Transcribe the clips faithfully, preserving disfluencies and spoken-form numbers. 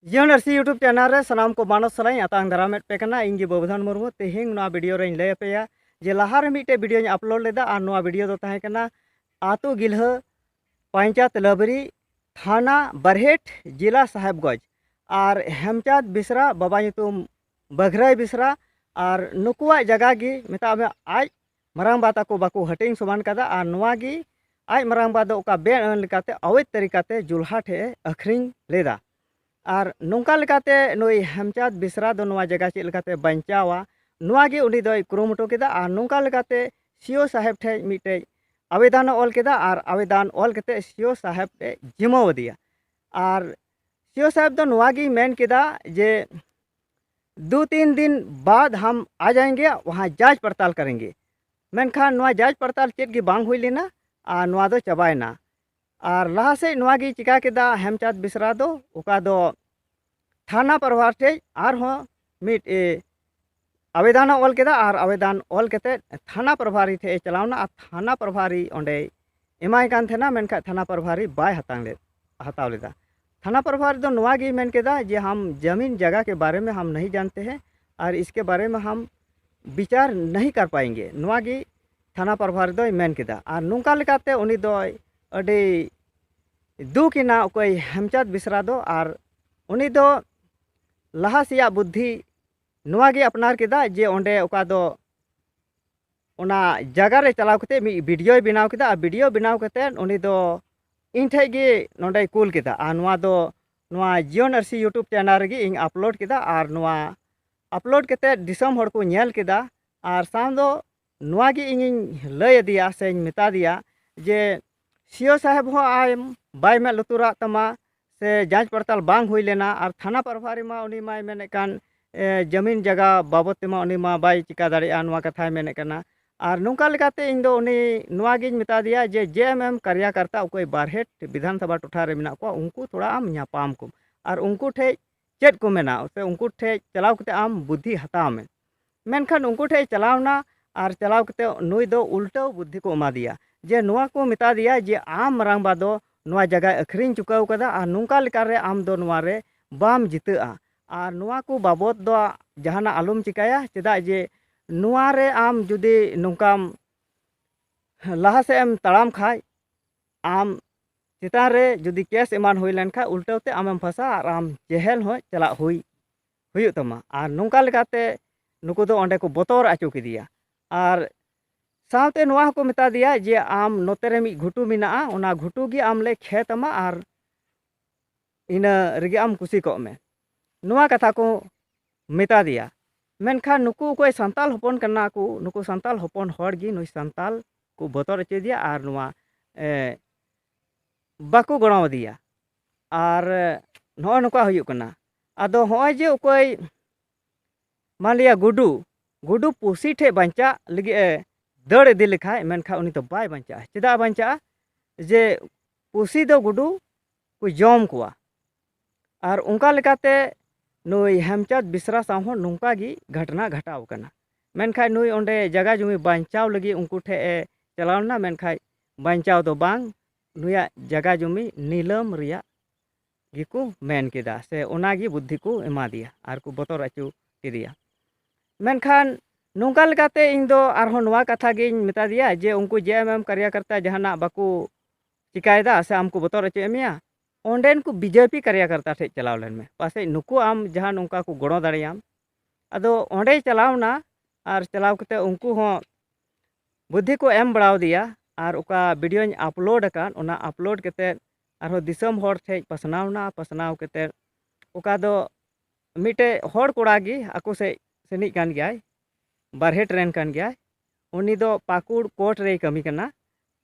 ᱡᱤᱭᱚᱱ ᱟᱹᱨᱥᱤ YouTube channel ᱨᱮ ᱥᱟᱱᱟᱢ ᱠᱚ ᱢᱟᱱᱚᱛ ᱥᱟᱞᱟᱜ ᱤᱧ ᱟᱛᱟᱝ ᱫᱟᱨᱟᱢᱮᱫ ᱯᱮ ᱠᱟᱱᱟ᱾ ᱤᱧ ᱜᱮ ᱵᱟᱹᱵᱩᱫᱷᱚᱱ ᱢᱩᱨᱢᱩ᱾ ᱛᱮᱦᱮᱧ ᱱᱚᱣᱟ ᱵᱷᱤᱰᱤᱭᱳ ᱨᱮᱧ ᱞᱟᱹᱭ ᱟᱯᱮᱭᱟ ᱡᱮ ᱞᱟᱦᱟ ᱨᱮ ᱢᱤᱫᱴᱮᱡ ᱵᱷᱤᱰᱤᱭᱳᱧ ᱟᱯᱞᱳᱰ ᱞᱮᱫᱟ, ᱟᱨ ᱱᱚᱣᱟ ᱵᱷᱤᱰᱤᱭᱳ ᱫᱚ ᱛᱟᱦᱮᱸ ᱠᱟᱱᱟ ᱟᱹᱛᱩ ᱜᱤᱞᱦᱟᱹ, ᱯᱚᱧᱪᱟᱭᱮᱛ ᱞᱟᱵᱽᱨᱤ, ᱛᱷᱟᱱᱟ ᱵᱟᱨᱦᱮᱴ, ᱡᱮᱞᱟ ᱥᱟᱦᱮᱵᱽᱜᱚᱸᱡᱽ᱾ ᱟᱨ ᱦᱮᱢᱪᱟᱸᱫᱽ ᱵᱮᱥᱨᱟ, ᱵᱟᱵᱟ ᱧᱩᱛᱩᱢ ᱵᱟᱜᱷᱨᱟᱭ ᱵᱮᱥᱨᱟ, ᱟᱨ ᱱᱩᱠᱩᱣᱟᱜ ᱡᱟᱭᱜᱟ ᱜᱮ ᱢᱮᱛᱟᱜ ᱢᱮ ᱟᱡ ᱢᱟᱨᱟᱝᱵᱟ ᱛᱟᱠᱚ ᱵᱟᱠᱚ ᱦᱟᱹᱴᱤᱧ ᱥᱚᱢᱟᱱ ᱠᱟᱫᱟ, ᱟᱨ ᱱᱚᱣᱟ ᱜᱮ ᱟᱡ ᱢᱟᱨᱟᱝᱵᱟ ᱫᱚ ᱚᱠᱟ ᱵᱮᱼᱟᱹᱱ ᱞᱮᱠᱟᱛᱮ ᱚᱵᱮᱫ ᱛᱟᱹᱨᱤᱠᱟᱛᱮ ᱡᱩᱞᱦᱟ ᱴᱷᱮᱡ ᱮ ᱟᱹᱠᱷᱨᱤᱧ ᱞᱮᱫᱟ᱾ ᱟᱨ ᱱᱚᱝᱠᱟ ᱞᱮᱠᱟᱛᱮ ᱱᱩᱭ ᱦᱮᱢᱪᱟᱸᱫᱽ ᱵᱮᱥᱨᱟ ᱫᱚ ᱱᱚᱣᱟ ᱡᱟᱭᱜᱟ ᱪᱮᱫ ᱞᱮᱠᱟᱛᱮ ᱵᱟᱧᱪᱟᱣᱟ, ᱱᱚᱣᱟ ᱜᱮ ᱩᱱᱤ ᱫᱚᱭ ᱠᱩᱨᱩᱢᱩᱴᱩ ᱠᱮᱫᱟ᱾ ᱟᱨ ᱱᱚᱝᱠᱟ ᱞᱮᱠᱟᱛᱮ ᱥᱤ ᱳ ᱥᱟᱦᱮᱵᱽ ᱴᱷᱮᱡ ᱢᱤᱫᱴᱮᱡ ᱟᱵᱮᱫᱟᱱ ᱮ ᱚᱞ ᱠᱮᱫᱟ, ᱟᱨ ᱟᱵᱮᱫᱟᱱ ᱚᱞ ᱠᱟᱛᱮ ᱥᱤ ᱳ ᱥᱟᱦᱮᱵᱽ ᱮ ᱡᱤᱢᱟᱹᱣ ᱟᱫᱮᱭᱟ᱾ ᱟᱨ ᱥᱤ ᱳ ᱥᱟᱦᱮᱵᱽ ᱫᱚ ᱱᱚᱣᱟ ᱜᱮᱭ ᱢᱮᱱ ᱠᱮᱫᱟ ᱡᱮ, "ᱫᱩ ᱛᱤᱱ ᱫᱤᱱ ᱵᱟᱫ ᱦᱟᱢ ᱟ ᱡᱟᱭᱮᱸᱜᱮ, ᱣᱟᱦᱟᱸ ᱡᱟᱸᱪ ᱯᱟᱲᱛᱟᱞ ᱠᱟᱨᱮᱸᱜᱮ᱾" ᱢᱮᱱᱠᱷᱟᱱ ᱱᱚᱣᱟ ᱡᱟᱸᱪ ᱯᱟᱲᱛᱟᱞ ᱪᱮᱫ ᱜᱮ ᱵᱟᱝ ᱦᱩᱭ ᱞᱮᱱᱟ, ᱟᱨ ᱱᱚᱣᱟ ᱫᱚ ᱪᱟᱵᱟᱭᱮᱱᱟ᱾ ᱟᱨ ᱞᱟᱦᱟ ᱥᱮᱫ ᱱᱚᱣᱟ ᱜᱮ ᱪᱤᱠᱟ ᱠᱮᱫᱟ ᱦᱮᱢᱪᱟᱸᱫᱽ ᱵᱮᱥᱨᱟ ᱫᱚ, ᱚᱠᱟ ᱫᱚ ᱛᱷᱟᱱᱟ ᱯᱨᱚᱵᱷᱟᱨ ᱴᱷᱮᱡ ᱟᱨᱦᱚᱸ ᱢᱤᱫ ᱮ ᱟᱵᱮᱫᱟᱱ ᱮ ᱚᱞ ᱠᱮᱫᱟ, ᱟᱨ ᱟᱵᱮᱫᱟᱱ ᱚᱞ ᱠᱟᱛᱮ ᱛᱷᱟᱱᱟ ᱯᱨᱚᱵᱷᱟᱨᱤ ᱴᱷᱮᱡ ᱮ ᱪᱟᱞᱟᱣᱱᱟ, ᱟᱨ ᱛᱷᱟᱱᱟ ᱯᱨᱚᱵᱷᱟᱨᱤ ᱚᱸᱰᱮᱭ ᱮᱢᱟᱭ ᱠᱟᱱ ᱛᱟᱦᱮᱱᱟ, ᱢᱮᱱᱠᱷᱟᱱ ᱛᱷᱟᱱᱟ ᱯᱨᱚᱵᱷᱟᱨᱤ ᱵᱟᱭ ᱦᱟᱛᱟᱣ ᱞᱮᱫ, ᱦᱟᱛᱟᱣ ᱞᱮᱫᱟ᱾ ᱛᱷᱟᱱᱟ ᱯᱨᱚᱵᱷᱟᱨᱤ ᱫᱚ ᱱᱚᱣᱟ ᱜᱮᱭ ᱢᱮᱱ ᱠᱮᱫᱟ ᱡᱮ, "ᱦᱟᱢ ᱡᱟᱢᱤᱱ ᱡᱟᱭᱜᱟ ᱠᱮ ᱵᱟᱨᱮ ᱢᱮ ᱦᱟᱢ ᱱᱟᱦᱤ ᱡᱟᱱᱛᱮ ᱦᱮᱸ, ᱟᱨ ᱤᱥᱠᱮ ᱵᱟᱨᱮ ᱢᱮ ᱦᱟᱢ ᱵᱤᱪᱟᱨ ᱱᱟᱦᱤ ᱠᱟᱨ ᱯᱟᱭᱮᱸᱜᱮ", ᱱᱚᱣᱟ ᱜᱮ ᱛᱷᱟᱱᱟ ᱯᱨᱚᱵᱷᱟᱨᱤ ᱫᱚᱭ ᱢᱮᱱ ᱠᱮᱫᱟ᱾ ᱟᱨ ᱱᱚᱝᱠᱟ ᱞᱮᱠᱟᱛᱮ ᱩᱱᱤ ᱫᱚᱭ ᱟᱹᱰᱤ ᱫᱩᱠ ᱮᱱᱟ, ᱚᱠᱚᱭ ᱦᱮᱢᱪᱟᱸᱫᱽ ᱵᱮᱥᱨᱟ ᱫᱚ᱾ ᱟᱨ ᱩᱱᱤ ᱫᱚ ᱞᱟᱦᱟ ᱥᱮᱭᱟᱜ ᱵᱩᱫᱽᱫᱷᱤ ᱱᱚᱣᱟ ᱜᱮ ᱟᱯᱱᱟᱨ ᱠᱮᱫᱟ ᱡᱮ ᱚᱸᱰᱮ ᱚᱠᱟ ᱫᱚ ᱚᱱᱟ ᱡᱟᱭᱜᱟ ᱨᱮ ᱪᱟᱞᱟᱣ ᱠᱟᱛᱮ ᱢᱤᱫ ᱵᱷᱤᱰᱤᱭᱳᱭ ᱵᱮᱱᱟᱣ ᱠᱮᱫᱟ, ᱟᱨ ᱵᱷᱤᱰᱤᱭᱳ ᱵᱮᱱᱟᱣ ᱠᱟᱛᱮ ᱩᱱᱤ ᱫᱚ ᱤᱧ ᱴᱷᱮᱡ ᱜᱮ ᱱᱚᱸᱰᱮᱭ ᱠᱩᱞ ᱠᱮᱫᱟ᱾ ᱟᱨ ᱱᱚᱣᱟ ᱫᱚ ᱱᱚᱣᱟ ᱡᱤᱭᱚᱱ ᱟᱹᱨᱥᱤ YouTube ᱪᱮᱱᱮᱞ ᱨᱮᱜᱮ ᱤᱧ ᱟᱯᱞᱳᱰ ᱠᱮᱫᱟ, ᱟᱨ ᱱᱚᱣᱟ ᱟᱯᱞᱳᱰ ᱠᱟᱛᱮ ᱫᱤᱥᱚᱢ ᱦᱚᱲ ᱠᱚ ᱧᱮᱞ ᱠᱮᱫᱟ᱾ ᱟᱨ ᱥᱟᱶ ᱫᱚ ᱱᱚᱣᱟ ᱜᱮ ᱤᱧᱤᱧ ᱞᱟᱹᱭ ᱟᱫᱮᱭᱟ ᱥᱮᱧ ᱢᱮᱛᱟ ᱫᱮᱭᱟ ᱡᱮ, "ᱥᱤ ᱳ ᱥᱟᱦᱮᱵᱽ ᱦᱚᱸ ᱟᱢ ᱵᱟᱭ ᱢᱮᱫ ᱞᱩᱛᱩᱨᱟᱜ ᱛᱟᱢᱟ, ᱥᱮ ᱡᱟᱸᱪ ᱯᱟᱲᱛᱟᱞ ᱵᱟᱝ ᱦᱩᱭ ᱞᱮᱱᱟ, ᱟᱨ ᱛᱷᱟᱱᱟ ᱯᱨᱚᱵᱷᱟᱨᱤ ᱢᱟ ᱩᱱᱤ ᱢᱟᱭ ᱢᱮᱱᱮᱫ ᱠᱟᱱ, ᱮ, ᱡᱟᱢᱤᱱ ᱡᱟᱭᱜᱟ ᱵᱟᱵᱚᱫ ᱛᱮᱢᱟ ᱩᱱᱤ ᱢᱟ ᱵᱟᱭ ᱪᱤᱠᱟ ᱫᱟᱲᱮᱭᱟᱜᱼᱟ", ᱱᱚᱣᱟ ᱠᱟᱛᱷᱟᱭ ᱢᱮᱱᱮᱫ ᱠᱟᱱᱟ᱾ ᱟᱨ ᱱᱚᱝᱠᱟ ᱞᱮᱠᱟᱛᱮ ᱤᱧ ᱫᱚ ᱩᱱᱤ ᱱᱚᱣᱟ ᱜᱤᱧ ᱢᱮᱛᱟ ᱫᱮᱭᱟ ᱡᱮ, "ᱡᱮ ᱮᱢ ᱮᱢ ᱠᱟᱨᱭᱟᱠᱟᱨᱛᱟ ᱚᱠᱚᱭ ᱵᱟᱨᱦᱮᱴ ᱵᱤᱫᱷᱟᱱ ᱥᱚᱵᱷᱟ ᱴᱚᱴᱷᱟ ᱨᱮ ᱢᱮᱱᱟᱜ ᱠᱚᱣᱟ, ᱩᱱᱠᱩ ᱛᱷᱚᱲᱟ ᱟᱢ ᱧᱟᱯᱟᱢ ᱠᱚᱢ, ᱟᱨ ᱩᱱᱠᱩ ᱴᱷᱮᱡ ᱪᱮᱫ ᱠᱚ ᱢᱮᱱᱟ, ᱥᱮ ᱩᱱᱠᱩ ᱴᱷᱮᱡ ᱪᱟᱞᱟᱣ ᱠᱟᱛᱮ ᱟᱢ ᱵᱩᱫᱽᱫᱷᱤ ᱦᱟᱛᱟᱣ ᱢᱮ᱾" ᱢᱮᱱᱠᱷᱟᱱ ᱩᱱᱠᱩ ᱴᱷᱮᱡ ᱪᱟᱞᱟᱣ ᱮᱱᱟ, ᱟᱨ ᱪᱟᱞᱟᱣ ᱠᱟᱛᱮ ᱱᱩᱭ ᱫᱚ ᱩᱞᱴᱟᱹᱣ ᱵᱩᱫᱽᱫᱷᱤ ᱠᱚ ᱮᱢᱟ ᱫᱮᱭᱟ, ᱡᱮ ᱱᱚᱣᱟ ᱠᱚ ᱢᱮᱛᱟ ᱫᱮᱭᱟ ᱡᱮ ᱟᱢ ᱢᱟᱨᱟᱝᱵᱟ ᱫᱚ ᱱᱚᱣᱟ ᱡᱟᱭᱜᱟᱭ ᱟᱹᱠᱷᱨᱤᱧ ᱪᱩᱠᱟᱹᱣ ᱠᱟᱫᱟ, ᱟᱨ ᱱᱚᱝᱠᱟ ᱞᱮᱠᱟᱨᱮ ᱟᱢ ᱫᱚ ᱱᱚᱣᱟ ᱨᱮ ᱵᱟᱢ ᱡᱤᱛᱟᱹᱜᱼᱟ᱾ ᱟᱨ ᱱᱚᱣᱟ ᱠᱚ ᱵᱟᱵᱚᱫ ᱫᱚ ᱡᱟᱦᱟᱱᱟᱜ ᱟᱞᱚᱢ ᱪᱤᱠᱟᱹᱭᱟ, ᱪᱮᱫᱟᱜ ᱡᱮ ᱱᱚᱣᱟ ᱨᱮ ᱟᱢ ᱡᱩᱫᱤ ᱱᱚᱝᱠᱟᱢ ᱞᱟᱦᱟ ᱥᱮᱫ ᱮᱢ ᱛᱟᱲᱟᱢ ᱠᱷᱟᱡ, ᱟᱢ ᱪᱮᱛᱟᱱ ᱨᱮ ᱡᱩᱫᱤ ᱠᱮᱥ ᱮᱢᱟᱱ ᱦᱩᱭ ᱞᱮᱱᱠᱷᱟᱱ, ᱩᱞᱴᱟᱹᱣ ᱛᱮ ᱟᱢᱮᱢ ᱯᱷᱟᱸᱥᱟ ᱟᱨ ᱟᱢ ᱡᱮᱦᱮᱞ ᱦᱚᱸ ᱪᱟᱞᱟᱜ ᱦᱩᱭ, ᱦᱩᱭᱩᱜ ᱛᱟᱢᱟ᱾ ᱟᱨ ᱱᱚᱝᱠᱟ ᱞᱮᱠᱟᱛᱮ ᱱᱩᱠᱩ ᱫᱚ ᱚᱸᱰᱮ ᱠᱚ ᱵᱚᱛᱚᱨ ᱦᱚᱪᱚ ᱠᱮᱫᱮᱭᱟ᱾ ᱟᱨ ᱥᱟᱶᱛᱮ ᱱᱚᱣᱟ ᱦᱚᱸᱠᱚ ᱢᱮᱛᱟ ᱫᱮᱭᱟ ᱡᱮ, "ᱟᱢ ᱱᱚᱛᱮ ᱨᱮ ᱢᱤᱫ ᱜᱷᱩᱴᱩ ᱢᱮᱱᱟᱜᱼᱟ, ᱚᱱᱟ ᱜᱷᱩᱴᱩ ᱜᱮ ᱟᱢ ᱞᱮ ᱠᱷᱮᱛ ᱟᱢᱟ ᱟᱨ ᱤᱱᱟᱹ ᱨᱮᱜᱮ ᱟᱢ ᱠᱩᱥᱤ ᱠᱚᱜ ᱢᱮ᱾" ᱱᱚᱣᱟ ᱠᱟᱛᱷᱟ ᱠᱚ ᱢᱮᱛᱟ ᱫᱮᱭᱟ᱾ ᱢᱮᱱᱠᱷᱟᱱ ᱱᱩᱠᱩ ᱚᱠᱚᱭ ᱥᱟᱱᱛᱟᱞ ᱦᱚᱯᱚᱱ ᱠᱟᱱᱟ ᱠᱚ, ᱱᱩᱠᱩ ᱥᱟᱱᱛᱟᱞ ᱦᱚᱯᱚᱱ ᱦᱚᱲ ᱜᱮ ᱱᱩᱭ ᱥᱟᱱᱛᱟᱞ ᱠᱚ ᱵᱚᱛᱚᱨ ᱦᱚᱪᱚᱭᱮᱫᱮᱭᱟ ᱟᱨ ᱱᱚᱣᱟ, ᱮ, ᱵᱟᱠᱚ ᱜᱚᱲᱚ ᱟᱫᱮᱭᱟ᱾ ᱟᱨ ᱱᱚᱜᱼᱚᱭ ᱱᱚᱝᱠᱟ ᱦᱩᱭᱩᱜ ᱠᱟᱱᱟ᱾ ᱟᱫᱚ ᱦᱚᱸᱜᱼᱚᱭ ᱡᱮ ᱚᱠᱚᱭ, ᱢᱟᱱᱞᱤᱭᱟ ᱜᱩᱰᱩ, ᱜᱩᱰᱩ ᱯᱩᱥᱤ ᱴᱷᱮᱡ ᱵᱟᱧᱪᱟᱜ ᱞᱟᱹᱜᱤᱫ ᱮ ᱫᱟᱹᱲ ᱤᱫᱤ ᱞᱮᱠᱷᱟᱡ, ᱢᱮᱱᱠᱷᱟᱱ ᱩᱱᱤ ᱫᱚ ᱵᱟᱭ ᱵᱟᱧᱪᱟᱜᱼᱟ᱾ ᱪᱮᱫᱟᱜ ᱵᱟᱧᱪᱟᱜᱼᱟ? ᱡᱮ ᱯᱩᱥᱤ ᱫᱚ ᱜᱩᱰᱩ ᱠᱚ ᱡᱚᱢ ᱠᱚᱣᱟ᱾ ᱟᱨ ᱚᱱᱠᱟ ᱞᱮᱠᱟᱛᱮ ᱱᱩᱭ ᱦᱮᱢᱪᱟᱸᱫᱽ ᱵᱮᱥᱨᱟ ᱥᱟᱶ ᱦᱚᱸ ᱱᱚᱝᱠᱟ ᱜᱮ ᱜᱷᱚᱴᱱᱟ ᱜᱷᱟᱴᱟᱣ ᱠᱟᱱᱟ᱾ ᱢᱮᱱᱠᱷᱟᱱ ᱱᱩᱭ ᱚᱸᱰᱮ ᱡᱟᱭᱜᱟ ᱡᱩᱢᱤ ᱵᱟᱧᱪᱟᱣ ᱞᱟᱹᱜᱤᱫ ᱩᱱᱠᱩ ᱴᱷᱮᱡ ᱮ ᱪᱟᱞᱟᱣ ᱞᱮᱱᱟ, ᱢᱮᱱᱠᱷᱟᱱ ᱵᱟᱧᱪᱟᱣ ᱫᱚ ᱵᱟᱝ, ᱱᱩᱭᱟᱜ ᱡᱟᱭᱜᱟ ᱡᱩᱢᱤ ᱱᱤᱞᱟᱹᱢ ᱨᱮᱭᱟᱜ ᱜᱮᱠᱚ ᱢᱮᱱ ᱠᱮᱫᱟ, ᱥᱮ ᱚᱱᱟ ᱜᱮ ᱵᱩᱫᱽᱫᱷᱤ ᱠᱚ ᱮᱢᱟ ᱫᱮᱭᱟ ᱟᱨ ᱠᱚ ᱵᱚᱛᱚᱨ ᱦᱚᱪᱚ ᱠᱮᱫᱮᱭᱟ᱾ ᱢᱮᱱᱠᱷᱟᱱ ᱱᱚᱝᱠᱟ ᱞᱮᱠᱟᱛᱮ ᱤᱧ ᱫᱚ ᱟᱨᱦᱚᱸ ᱱᱚᱣᱟ ᱠᱟᱛᱷᱟ ᱜᱤᱧ ᱢᱮᱛᱟ ᱫᱮᱭᱟ ᱡᱮ, ᱩᱱᱠᱩ ᱡᱮ ᱮᱢ ᱮᱢ ᱠᱟᱨᱭᱟᱠᱟᱨᱛᱟ ᱡᱟᱦᱟᱱᱟᱜ ᱵᱟᱠᱚ ᱪᱤᱠᱟᱭᱮᱫᱟ ᱥᱮ ᱟᱢ ᱠᱚ ᱵᱚᱛᱚᱨ ᱦᱚᱪᱚᱭᱮᱫ ᱢᱮᱭᱟ, ᱚᱸᱰᱮᱱ ᱠᱚ ᱵᱤᱡᱮᱯᱤ ᱠᱟᱨᱭᱟᱠᱟᱨᱛᱟ ᱴᱷᱮᱡ ᱪᱟᱞᱟᱣ ᱞᱮᱱ ᱢᱮ, ᱯᱟᱥᱮᱡ ᱱᱩᱠᱩ ᱟᱢ ᱡᱟᱦᱟᱸ ᱱᱚᱝᱠᱟ ᱠᱚ ᱜᱚᱲᱚ ᱫᱟᱲᱮᱭᱟᱢ᱾ ᱟᱫᱚ ᱚᱸᱰᱮᱭ ᱪᱟᱞᱟᱣ ᱮᱱᱟ, ᱟᱨ ᱪᱟᱞᱟᱣ ᱠᱟᱛᱮ ᱩᱱᱠᱩ ᱦᱚᱸ ᱵᱩᱫᱽᱫᱷᱤ ᱠᱚ ᱮᱢ ᱵᱟᱲᱟᱣᱟᱫᱮᱭᱟ, ᱟᱨ ᱚᱠᱟ ᱵᱷᱤᱰᱤᱭᱳᱧ ᱟᱯᱞᱳᱰ ᱟᱠᱟᱫ, ᱚᱱᱟ ᱟᱯᱞᱳᱰ ᱠᱟᱛᱮ ᱟᱨᱦᱚᱸ ᱫᱤᱥᱚᱢ ᱦᱚᱲ ᱴᱷᱮᱡ ᱯᱟᱥᱱᱟᱣ ᱮᱱᱟ᱾ ᱯᱟᱥᱱᱟᱣ ᱠᱟᱛᱮ ᱚᱠᱟ ᱫᱚ ᱢᱤᱫᱴᱮᱡ ᱦᱚᱲ ᱠᱚᱲᱟ ᱜᱮ ᱟᱠᱚ ᱥᱮᱡ ᱥᱮᱱᱤᱡ ᱠᱟᱱ ᱜᱮᱭᱟᱭ, ᱵᱟᱨᱦᱮᱴ ᱨᱮᱱ ᱠᱟᱱ ᱜᱮᱭᱟᱭ, ᱩᱱᱤ ᱫᱚ ᱯᱟᱹᱠᱩᱲ ᱠᱳᱨᱴ ᱨᱮᱭ ᱠᱟᱹᱢᱤ ᱠᱟᱱᱟ᱾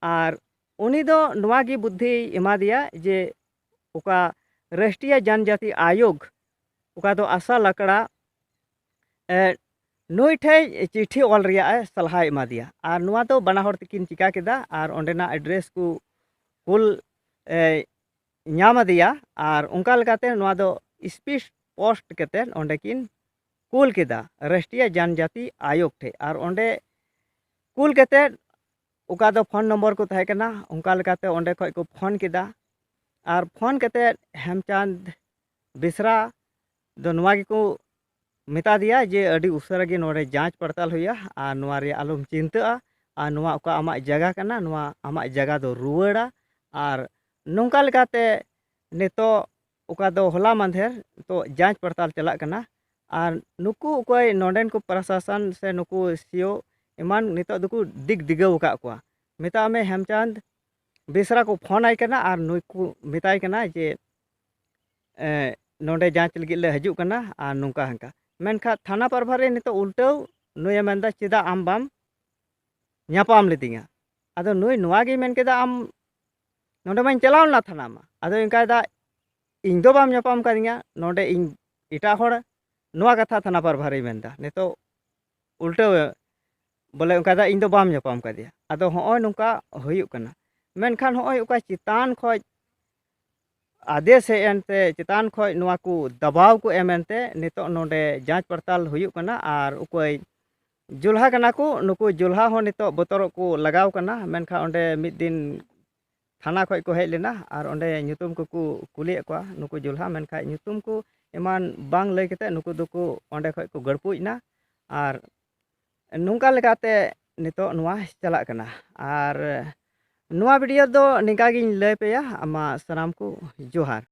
ᱟᱨ ᱩᱱᱤ ᱫᱚ ᱱᱚᱣᱟ ᱜᱮ ᱵᱩᱫᱽᱫᱷᱤᱭ ᱮᱢᱟ ᱫᱮᱭᱟ ᱡᱮ ᱚᱠᱟ ᱨᱟᱥᱴᱨᱤᱭᱚ ᱡᱟᱱᱡᱟᱛᱤ ᱟᱭᱳᱜᱽ, ᱚᱠᱟ ᱫᱚ ᱟᱥᱟ ᱞᱟᱠᱲᱟ, ᱮ, ᱱᱩᱭ ᱴᱷᱮᱡ ᱪᱤᱴᱷᱤ ᱚᱞ ᱨᱮᱭᱟᱜ ᱮ ᱥᱟᱞᱦᱟᱭ ᱮᱢᱟ ᱫᱮᱭᱟ᱾ ᱟᱨ ᱱᱚᱣᱟ ᱫᱚ ᱵᱟᱱᱟ ᱦᱚᱲ ᱛᱮᱠᱤᱱ ᱪᱤᱠᱟ ᱠᱮᱫᱟ, ᱟᱨ ᱚᱸᱰᱮᱱᱟᱜ ᱮᱰᱨᱮᱥ ᱠᱚ ᱠᱩᱞ, ᱮ, ᱧᱟᱢ ᱟᱫᱮᱭᱟ᱾ ᱟᱨ ᱚᱱᱠᱟ ᱞᱮᱠᱟᱛᱮ ᱱᱚᱣᱟ ᱫᱚ ᱥᱯᱤᱰ ᱯᱳᱥᱴ ᱠᱟᱛᱮ ᱚᱸᱰᱮ ᱠᱤᱱ ᱠᱩᱞ ᱠᱮᱫᱟ ᱨᱟᱥᱴᱨᱤᱭᱚ ᱡᱟᱱᱡᱟᱛᱤ ᱟᱭᱳᱜᱽ ᱴᱷᱮᱡ᱾ ᱟᱨ ᱚᱸᱰᱮ ᱠᱩᱞ ᱠᱟᱛᱮ ᱚᱠᱟ ᱫᱚ ᱯᱷᱳᱱ ᱱᱚᱢᱵᱚᱨ ᱠᱚ ᱛᱟᱦᱮᱸ ᱠᱟᱱᱟ, ᱚᱱᱠᱟ ᱞᱮᱠᱟᱛᱮ ᱚᱸᱰᱮ ᱠᱷᱚᱡ ᱠᱚ ᱯᱷᱳᱱ ᱠᱮᱫᱟ᱾ ᱟᱨ ᱯᱷᱳᱱ ᱠᱟᱛᱮ ᱦᱮᱢᱪᱟᱸᱫᱽ ᱵᱮᱥᱨᱟ ᱫᱚ ᱱᱚᱣᱟ ᱜᱮᱠᱚ ᱢᱮᱛᱟ ᱫᱮᱭᱟ ᱡᱮ ᱟᱹᱰᱤ ᱩᱥᱟᱹᱨᱟ ᱜᱮ ᱱᱚᱰᱮ ᱡᱟᱸᱪ ᱯᱟᱲᱛᱟᱞ ᱦᱩᱭᱩᱜᱼᱟ ᱟᱨ ᱱᱚᱣᱟ ᱨᱮᱭᱟᱜ ᱟᱞᱚᱢ ᱪᱤᱱᱛᱟᱹᱜᱼᱟ᱾ ᱟᱨ ᱱᱚᱣᱟ ᱚᱠᱟ ᱟᱢᱟᱜ ᱡᱟᱭᱜᱟ ᱠᱟᱱᱟ, ᱱᱚᱣᱟ ᱟᱢᱟᱜ ᱡᱟᱭᱜᱟ ᱫᱚ ᱨᱩᱣᱟᱹᱲᱟ᱾ ᱟᱨ ᱱᱚᱝᱠᱟ ᱞᱮᱠᱟᱛᱮ ᱱᱤᱛᱚᱜ ᱚᱠᱟ ᱫᱚ ᱦᱚᱞᱟ ᱢᱟᱫᱷᱮᱨ ᱱᱤᱛᱚᱜ ᱡᱟᱸᱪ ᱯᱟᱲᱛᱟᱞ ᱪᱟᱞᱟᱜ ᱠᱟᱱᱟ᱾ ᱟᱨ ᱱᱩᱠᱩ ᱚᱠᱚᱭ ᱱᱚᱰᱮᱱ ᱠᱚ ᱯᱨᱚᱥᱟᱥᱚᱱ ᱥᱮ ᱱᱩᱠᱩ ᱥᱤᱭᱳ ᱮᱢᱟᱱ ᱱᱤᱛᱚᱜ ᱫᱚᱠᱚ ᱫᱤᱜᱽ ᱫᱤᱜᱟᱹᱣ ᱟᱠᱟᱫ ᱠᱚᱣᱟ᱾ ᱢᱮᱛᱟᱜ ᱢᱮ ᱦᱮᱢᱪᱟᱸᱫᱽ ᱵᱮᱥᱨᱟ ᱠᱚ ᱯᱷᱳᱱ ᱟᱭ ᱠᱟᱱᱟ ᱟᱨ ᱱᱩᱭ ᱠᱚ ᱢᱮᱛᱟᱭ ᱠᱟᱱᱟ ᱡᱮ, ᱮ, ᱱᱚᱰᱮ ᱡᱟᱸᱪ ᱞᱟᱹᱜᱤᱫ ᱞᱮ ᱦᱤᱡᱩᱜ ᱠᱟᱱᱟ ᱟᱨ ᱱᱚᱝᱠᱟ ᱦᱟᱱᱠᱟ᱾ ᱢᱮᱱᱠᱷᱟᱱ ᱛᱷᱟᱱᱟ ᱯᱨᱚᱵᱷᱟᱨᱤ ᱱᱤᱛᱚᱜ ᱩᱞᱴᱟᱹᱣ ᱱᱩᱭᱮ ᱢᱮᱱᱫᱟ, "ᱪᱮᱫᱟᱜ ᱟᱢ ᱵᱟᱢ ᱧᱟᱯᱟᱢ ᱞᱤᱫᱤᱧᱟ?" ᱟᱫᱚ ᱱᱩᱭ ᱱᱚᱣᱟ ᱜᱮᱭ ᱢᱮᱱ ᱠᱮᱫᱟ, "ᱟᱢ ᱱᱚᱰᱮ ᱢᱟᱧ ᱪᱟᱞᱟᱣ ᱞᱮᱱᱟ ᱛᱷᱟᱱᱟ ᱢᱟ", ᱟᱫᱚ ᱚᱱᱠᱟᱭ ᱫᱟ, "ᱤᱧ ᱫᱚ ᱵᱟᱢ ᱧᱟᱯᱟᱢ ᱠᱟᱫᱤᱧᱟ, ᱱᱚᱰᱮ ᱤᱧ ᱮᱴᱟᱜ ᱦᱚᱲ", ᱱᱚᱣᱟ ᱠᱟᱛᱷᱟ ᱛᱷᱟᱱᱟ ᱯᱨᱚᱵᱷᱟᱨᱤᱭ ᱢᱮᱱᱫᱟ᱾ ᱱᱤᱛᱚᱜ ᱩᱞᱴᱟᱹᱣ ᱵᱚᱞᱮ ᱚᱱᱠᱟᱭ ᱫᱟ, "ᱤᱧ ᱫᱚ ᱵᱟᱢ ᱧᱟᱯᱟᱢ ᱠᱟᱫᱮᱭᱟ", ᱟᱫᱚ ᱦᱚᱸᱜᱼᱚᱭ ᱱᱚᱝᱠᱟ ᱦᱩᱭᱩᱜ ᱠᱟᱱᱟ᱾ ᱢᱮᱱᱠᱷᱟᱱ ᱦᱚᱸᱜᱼᱚᱭ ᱚᱠᱟ ᱪᱮᱛᱟᱱ ᱠᱷᱚᱡ ᱟᱫᱮᱥ ᱦᱮᱡ ᱮᱱᱛᱮ, ᱪᱮᱛᱟᱱ ᱠᱷᱚᱡ ᱱᱚᱣᱟ ᱠᱚ ᱫᱟᱵᱟᱣ ᱠᱚ ᱮᱢ ᱮᱱᱛᱮ ᱱᱤᱛᱚᱜ ᱱᱚᱰᱮ ᱡᱟᱸᱪ ᱯᱟᱲᱛᱟᱞ ᱦᱩᱭᱩᱜ ᱠᱟᱱᱟ᱾ ᱟᱨ ᱚᱠᱚᱭ ᱡᱚᱞᱦᱟ ᱠᱟᱱᱟ ᱠᱚ, ᱱᱩᱠᱩ ᱡᱚᱞᱦᱟ ᱦᱚᱸ ᱱᱤᱛᱚᱜ ᱵᱚᱛᱚᱨᱚᱜ ᱠᱚ ᱞᱟᱜᱟᱣ ᱠᱟᱱᱟ᱾ ᱢᱮᱱᱠᱷᱟᱱ ᱚᱸᱰᱮ ᱢᱤᱫ ᱫᱤᱱ ᱛᱷᱟᱱᱟ ᱠᱷᱚᱡ ᱠᱚ ᱦᱮᱡ ᱞᱮᱱᱟ ᱟᱨ ᱚᱸᱰᱮ ᱧᱩᱛᱩᱢ ᱠᱚᱠᱚ ᱠᱩᱞᱤᱭᱮᱫ ᱠᱚᱣᱟ᱾ ᱱᱩᱠᱩ ᱡᱚᱞᱦᱟ ᱢᱮᱱᱠᱷᱟᱡ ᱧᱩᱛᱩᱢ ᱠᱚ ᱮᱢᱟᱱ ᱵᱟᱝ ᱞᱟᱹᱭ ᱠᱟᱛᱮ ᱱᱩᱠᱩ ᱫᱚᱠᱚ ᱚᱸᱰᱮ ᱠᱷᱚᱡ ᱠᱚ ᱜᱟᱹᱲᱯᱩᱡ ᱮᱱᱟ᱾ ᱟᱨ ᱱᱚᱝᱠᱟ ᱞᱮᱠᱟᱛᱮ ᱱᱤᱛᱚᱜ ᱱᱚᱣᱟ ᱪᱟᱞᱟᱜ ᱠᱟᱱᱟ᱾ ᱟᱨ ᱱᱚᱣᱟ ᱵᱷᱤᱰᱤᱭᱳ ᱫᱚ ᱱᱤᱝᱠᱟ ᱜᱤᱧ ᱞᱟᱹᱭ ᱯᱮᱭᱟ᱾ ᱟᱢᱟ ᱥᱟᱱᱟᱢ ᱠᱚ ᱡᱚᱦᱟᱨ᱾